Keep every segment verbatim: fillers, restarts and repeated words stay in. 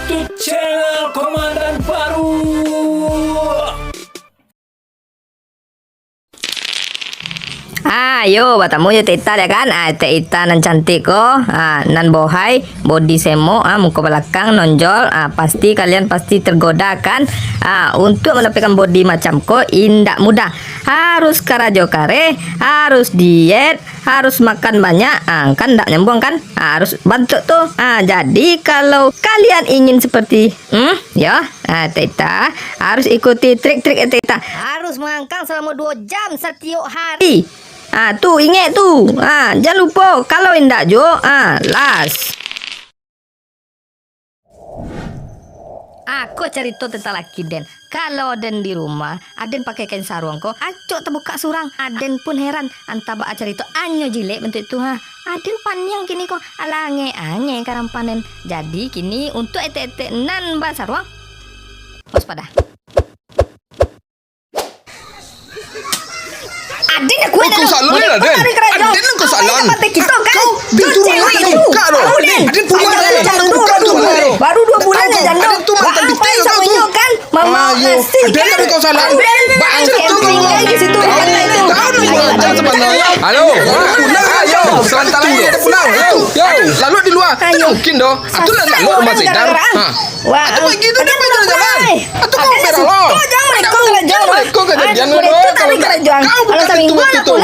Channel Komandan Baru. Ah, yo, batamu jo Teta dek kan? Ah, Teta nan cantik ko, ah, nan bohai, body semok, ah, muko balakang nonjol, ah, pasti kalian pasti tergoda kan? Ah, untuk mendapatkan body macam ko indak mudah. Harus karajo kareh, harus diet, harus makan banyak, ah, kan ndak nyambuang kan? Ah, harus bantuk tu. Ah, jadi kalau kalian ingin seperti, hmm, yo, ah, Teta harus ikuti trik-trik Teta. Harus mangangkang selama dua jam setiap hari. Ah, tu, ingek tu. Ah, jan lupo, kalau indak jo, ah, las. Ah, ko carito tantang laki den. Kalau den di rumah, aden pakai kain saruang ko, acok tabukak surang. Aden pun heran, antah baa carito anyo jilek bantuak tu, ha. Aden paniang kini ko, alah angek-angek karampang den. Jadi kini untuak etek-etek nan basaruang, waspada. Aden aku. Oh, kau salah ni, Aden. Aden kau salah. Kau pintu rumah tak buka tu. Aden pulang. Baru dua bulan je jando. Aden tu mantan pitih kau tu. Mama ngasih. Aden kau salah. Baca tu. Tinggal di situ. Halo. Ayo, sebentar lagi kita pulang. Yo, yo. Lalu di luar. Ayo. Mungkin doh. Atulah lalu rumah Saidar. Ha. Wah, atu pagi tu dia main jalan-jalan. Atu kau merah lo. Kau jangan mereka kerja. Jangan mereka kerja. Jangan mereka tak ada kerja. Kau bukan tentu waktu tu.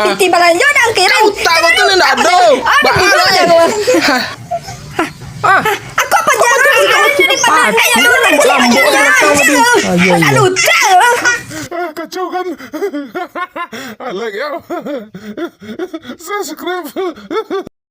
Titi balanjo dan kirim. Kau tak betul ni nak ada. Ada pula jago. Ah. Aku apa jalan? Jadi panas. Ayo, ayo, ayo. Ayo, ayo. Kacau kan? I like yo. Subscribe.